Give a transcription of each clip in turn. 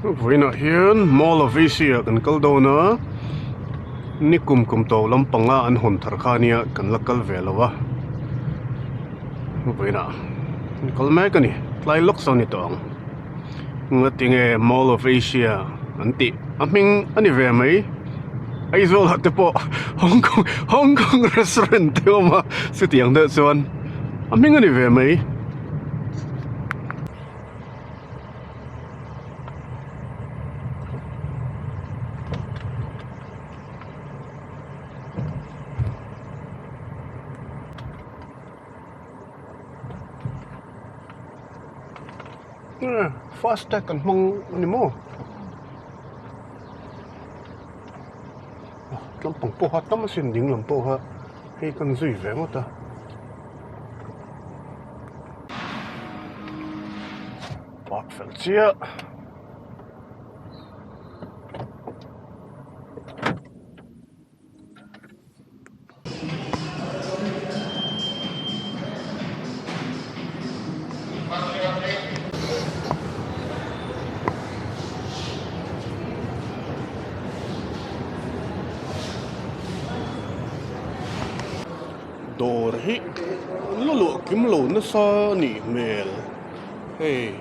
Vawiinah hian Mall of Asia kan kal dawn a, ni kum kum tawh lampanga an hawn thar kha ania kan la kal ve lo a, vawiinah an kal mek a ni, tlai lawk sawn a ni tawh ang. Ngatinge Mall of Asia an tih a hming a ni ve mai, Aizawl ah te pawh Hong Kong Hong Kong restaurant te a awm a, chutiang deuh chuan a hming a ni ve mai. Fast tag kan hmang a ni maw lampang pawh kha tam asin ding lam pawh kha hei kan zui ve ngawt a. Park fel chiah. Dawr hi an la luah kim lo nasa a nih hmel hei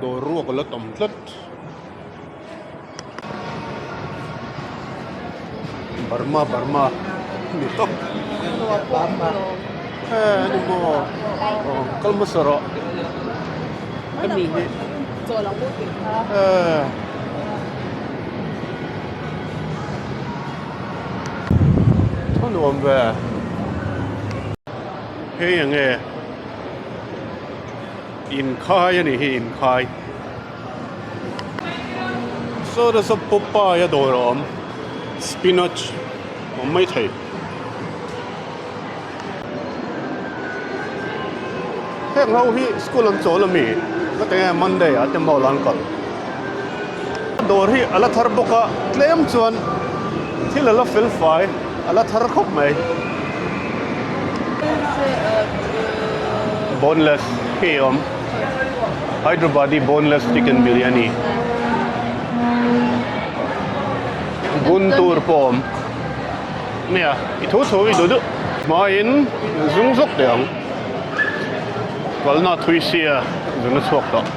dawr ruak a la tam tlat Burma Burma ni tawp he ani maw aw kal hmasa rawh hemi hi he. Thu nuam ve. Hei enge inkhai a nih hi inkhai. Saw nasa Popeye a dawr a awm spinach a awm mai thei. Heng ho hi school an chawl ami ka ti nge Monday ah te mall ah an kal. Dawr hi a la thar bawk a tlem chuan thil a la fel fai a la thar khawp mai. Boneless hi a awm Hyderabadi boneless chicken biryani Guntur pawh a awm. Nia i thu thu i duh duh hmain zung zawk teh ang kalna thui sia zun a chhuak tawh.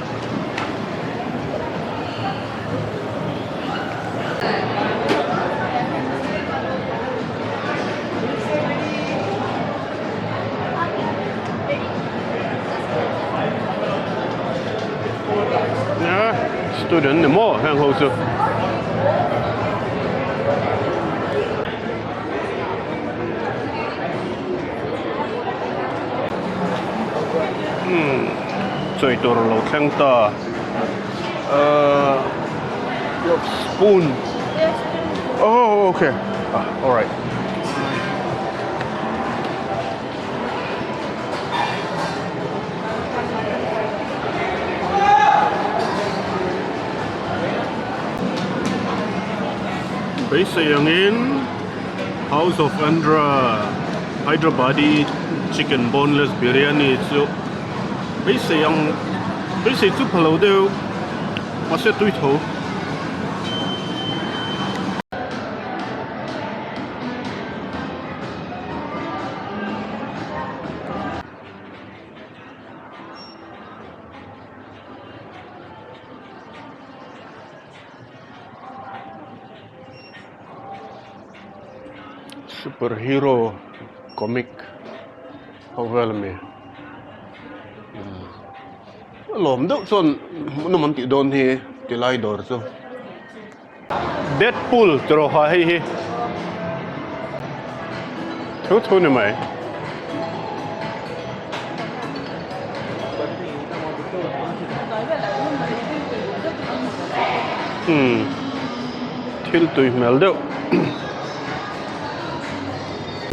Student ni maw heng ho chu. Umm chawi tur a lo thleng ta ahh spoon oh okay ah alright. Beisei angin House of Andhra Hyderabadi Chicken Boneless Biryani chu beisei ang beisei chu pha lo deuh mahse tui tho. Super hero comic ho vel ami a lawm deuh chuan hmuhnawm an tih dawn hi tilai dawr chu Deadpool ti rawh ha hei hi thu thu ni mai. Umm thil tui hmel deuh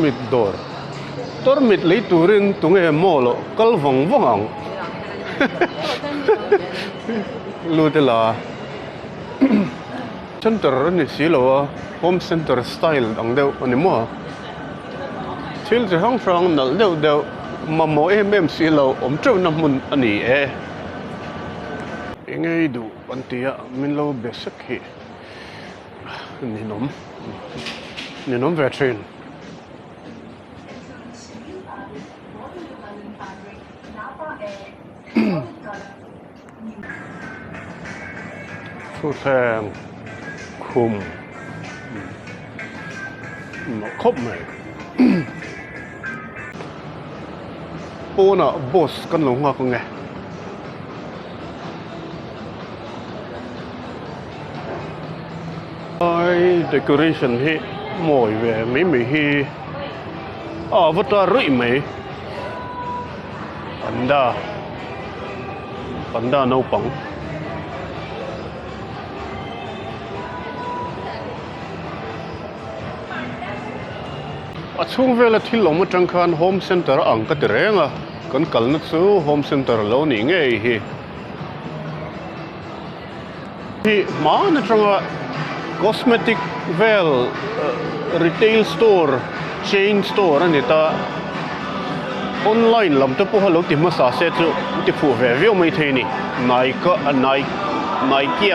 mit dawr tawr mit lei turin tunge maw loh kal vawng vawng ang lut ila. Center a ni si lo a home center style ang deuh a ni maw thil chi hrang hrang nalh deuh deuh mamawh em em si lo awm teuh na hmun a ni e. Eng nge i duh an ti a, min lo be sek hi ninawm ninawm ve thin. Thutthleng khum mawh khawp mai. Pawnah bus kan lo nghak ang e. Ai decoration hi mawi ve mai mai hi a va ta ruih mai panda panda naupang. A chhung vela thil awm atang khan home center a ang ka ti reng a, kan kalna chu home center a lo nih ngei hi. Hi hman atanga cosmetic vel retail store chain store a ni ta, online lam te pawh a lo ti hmasa se chu ti fuh ve viau mai thei a ni, Nike Nike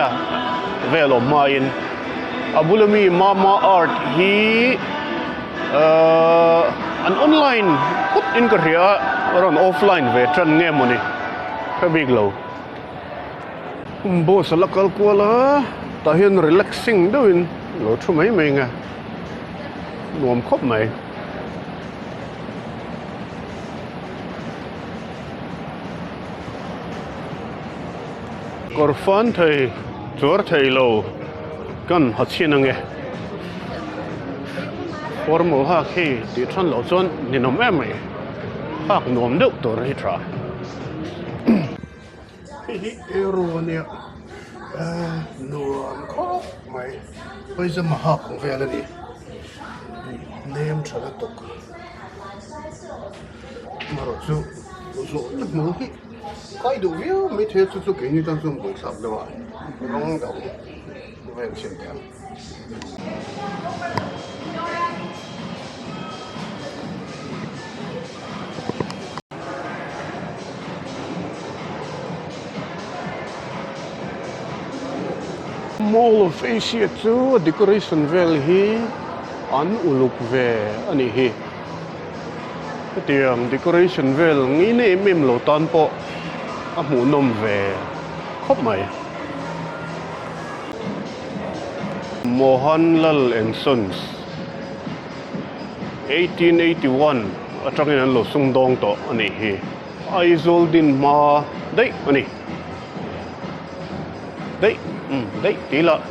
vel awm hmain. A bula mi Mama Earth hi ahh an online phawt in ka hria a rawn offline ve tan nge mawni hre bik lo. Bus a la kal kual a tah hian relaxing deuhin lo thu mai mai nge nuam khawp mai. Kawr fan thei chuar thei lo kan ha chhin ange. Formal hak hi tih than loh chuan ninawm em mai. Hak nuam deuh tur hi tha. Hei hi arrow ania nuam khawp mai. Paizama hak ang vel a ni. Nem tha lutuk. Amaherawhchu zawhna hmul hi. Kai duh viau mai thei a chu chu keini tan chuan buaithlak deuh a rawng dang vel chhin teh ang. Mall of Asia chu a decoration vel hi an uluk ve a nih hi. Hetiang decoration vel ngei na em em lo tan pawh a hmuhnawm ve khawp mai. Mohanlal and Sons 1881 atangin an lo sumdawng tawh a nih hi. Aizawl din hma daih a ni. Daih umm daih tih lah.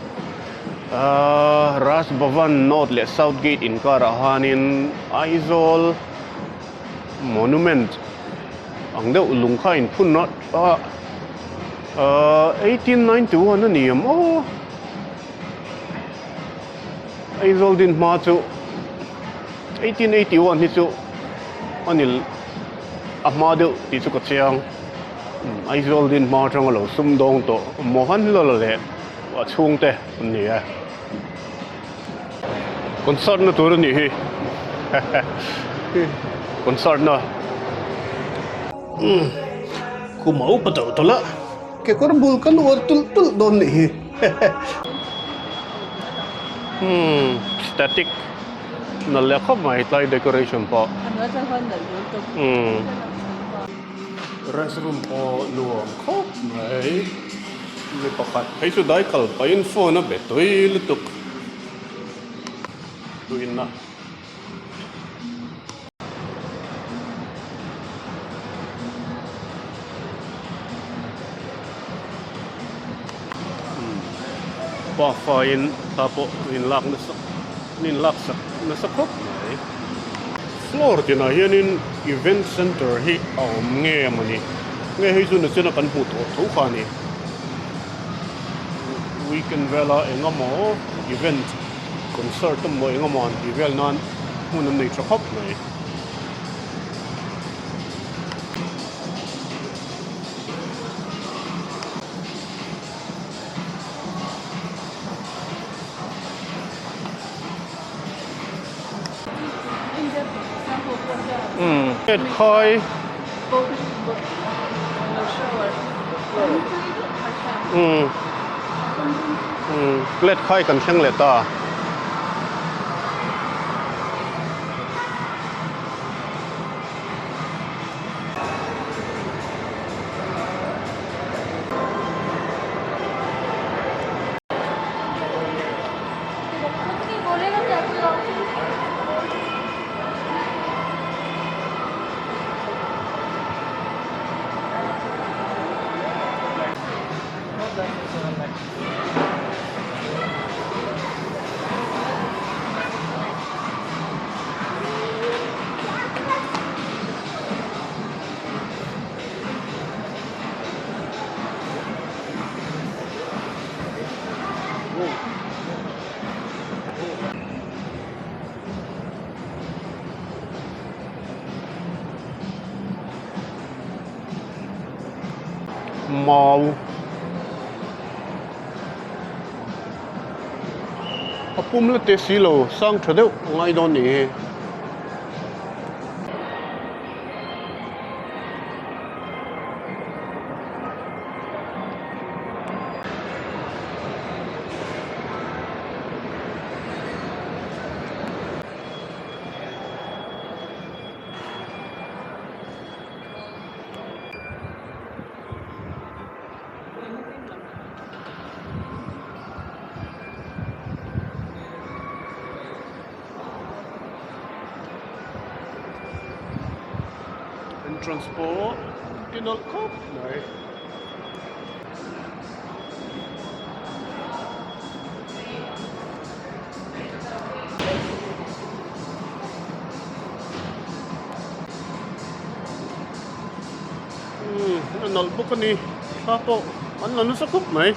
Ahh Raj Bhavan North leh South Gate inkarah hanin Aizawl Monument ang deuh lung kha a inphun a ahh 1891 a ni em aw Aizawl din hma chu 1881 hi chu a ni a hma deuh tih chu ka chiang Aizawl din hma atanga lo sumdawng tawh Mohanlal leh A chhungte an ni e. Concert na tur a nih hi. Concert na. Kum a upa tawh tawlh a. Kekawr bul kan uar tulh tulh dawn nih hi. Hmm static nalh leh khawp mai tlai decoration pawh. Hmm. Restroom pawh nuam khawp mai. Mi pakhat phei chu dai kal pahin phone a be tui lutuk tuina. Pafa in thla pawh an inlak nasa an inlak sak nasa khawp mai. Floor tinah hianin event center hi a awm nge mawni nge hei chu nachina kan hmuh tawh tho kha a ni. Weekend vela eng emaw event concert emaw eng emaw an tih vel nan hmun an nei tha khawp mai. Umm khai. Umm umm plate khai kan thleng leh ta. Mau a pum la te si lo sang tha deuh a ngai dawn nih hi. Entrance pawh ti nawlh khawp mai. Umm a nawlh bawk a ni thla pawh an la nasa khawp mai.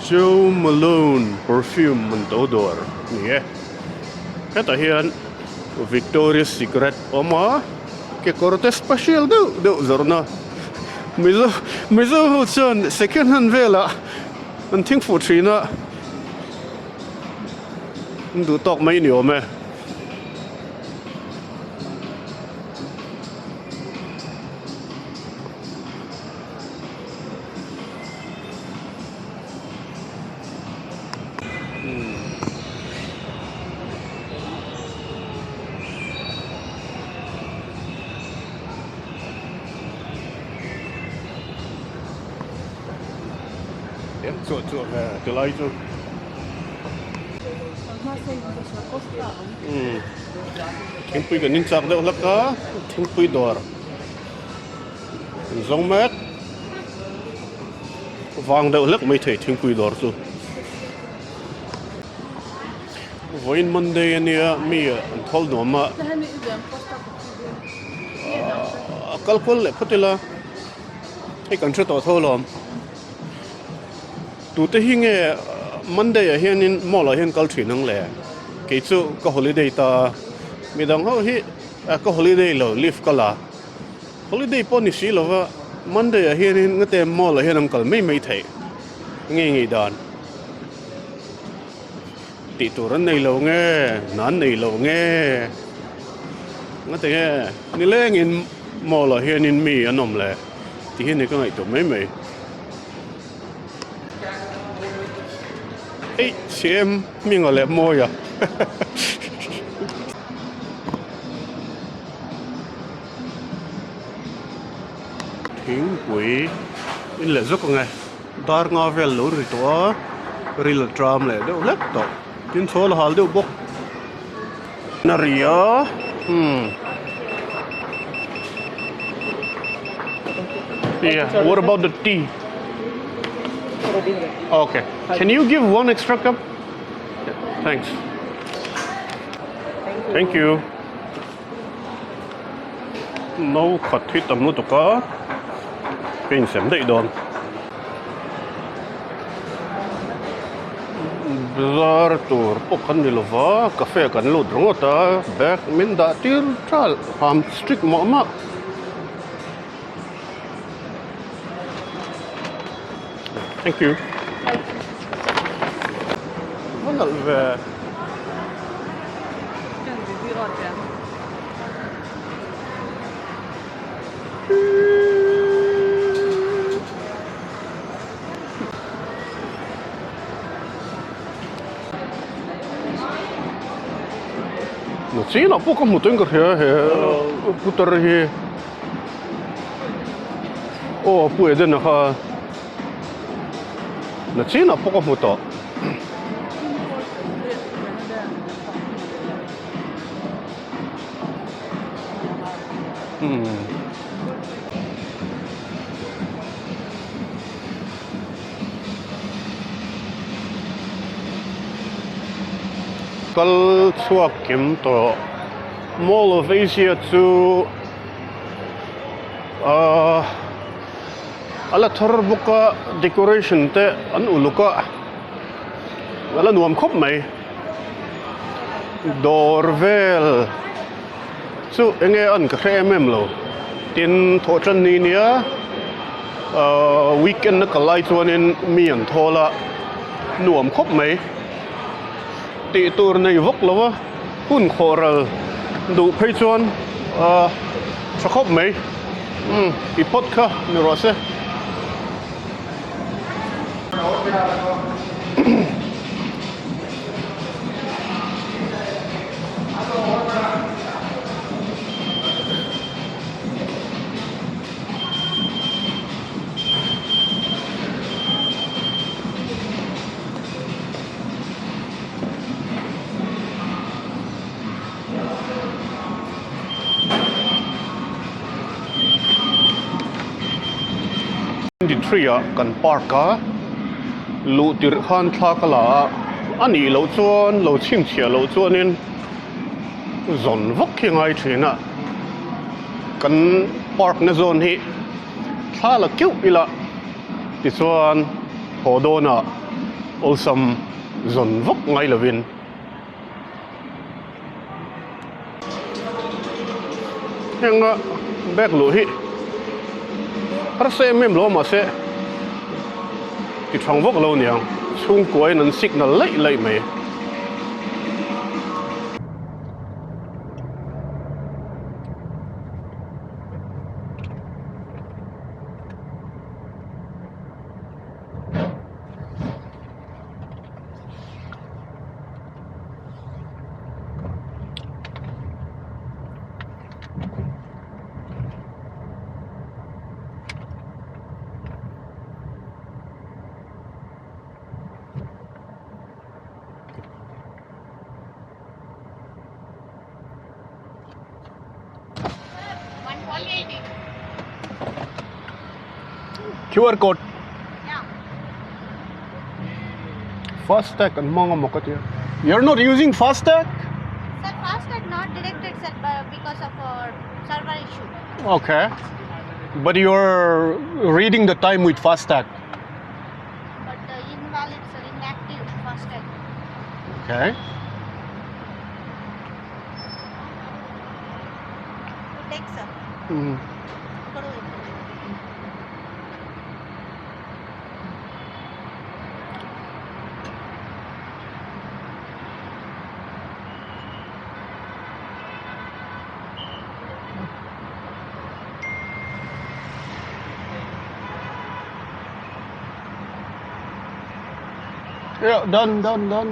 Jo Malone perfume man to dawr a ni e hetah hian Victoria's Secret a awm a kekawr te special deuh deuh zawrhna Mizo Mizo ho chuan second hand velah an thing fuh thin a an duh tawk mai ni awm e. Em chuah chuah ve tilai chu. Thingpui kan inchak deuh hlek a, thingpui dawr an zawng mek. Vang deuh hlek mai thei thingpui dawr chu. Vawiin Monday ania mi an thawl nuam a. A kal kual leh phawt ila hei kan hre tawh tho alawm. Tute hi nge Monday ah hianin mall ah hian kal thin ang le? Kei chu ka holiday ta a, midang ho hi ka holiday lo leave ka la. Holiday pawh ni si lova Monday ah hianin ngate mall ah hian an kal mai mai theih ngei ngei dan tih tur an nei lo nge hna an nei lo nge ngate nge nilengin mall ah hianin mi an awm le tih hi ni ka ngaihtuah mai mai. Eih CM hminga leh Mawia Thingpui in leh zawk ang e dar nga vel lo ri tawh a ril a tram leh deuh hlek tawh tin chhawl a hal deuh bawk a ri a umm yeah what about the tea okay can you give one extra cup thanks thank you No khat hi tam lutuk a ka insem daih dawn. Bazar tur pawh kan ni lova cafe kan lut ringawt a bag min dah tir tral ham strict mah mah. Thank you. Va nalh ve. chinah pawh ka hmu tawhin ka hria he putar hi aw pu Edena kha na chinah pawh ka hmu tawh. Kal chhuak kim tawh Mall of Asia chu ahh a la thar bawk a decoration te an uluk a a la nuam khawp mai dawr vel chu eng nge an ka hre em em lo tin thawh tan ni nia ahh weekend a kal lai chuanin mi an thawl a nuam khawp mai tih tur nei vak lo a hun khawh ral duh phei chuan ahh tha khawp mai umm i phawt kha ni rawh se. Tree ah kan park a luh tirh khan thla ka la a a nih loh chuan lo chhinchhiah loh chuanin zawn vak hi a ngai thin a kan park na zawn hi thla la keuh ila tichuan haw dawnah awlsam zawn vak ngai lovin. Heng a bag luh hi harsa em em lo mahse ti thang vak lo niang chhungkua in an signal laih laih mai. QR code FASTag an hmang amaw ka tia you are not using FASTag? Sir FASTag not detected sir because of our server issue. Okay but you are reading the time with FASTag. But uh, invalid sir inactive FASTag. Okay. Take sir. Mm. Yeah, done, done, done.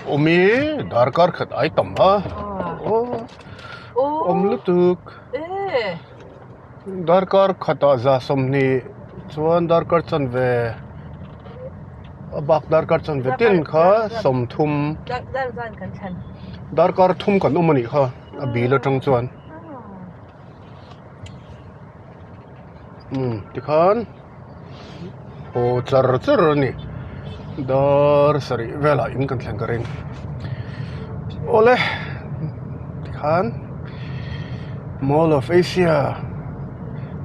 Awm i darkar khat ai tam a awm lutuk darkar khatah za sawmhnih chuan darkar chanve a bak darkar chanve tin kha sawmthum darkar thum kan awm a nih kha a bil atang chuan umm tikhan. Aw char char a ni dar sarih velah in kan thleng ka ring awle tikhan mall of asia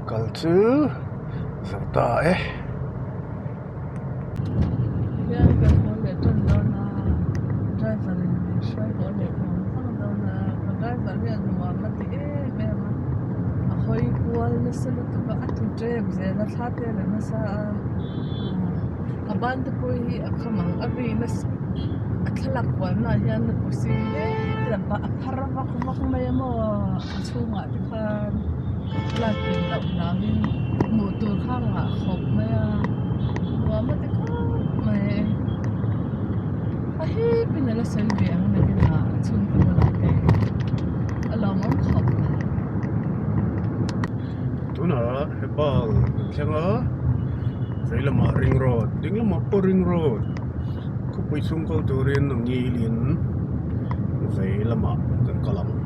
kal chu zo ta e. Ṭem zela thla te la nasa a a ban te pawh hi a kham ang a ri nasa a thlalak kualna ah hian a pusi hle lamah a phar vak vak mai a maw a chhungah te khan thlalak kim loh hlauhin hmuh tur kha a ngah khawp mai a nuam a ti khawp. la sawi ve ang nakinah a chhungte bulah te a lawmawm khawp mai. Tunah Hebbal kan thleng a, vei lamah ring road ding lamah pawh ring road khawpui chhung kal turin a ngilin vei lamah kan kal ang.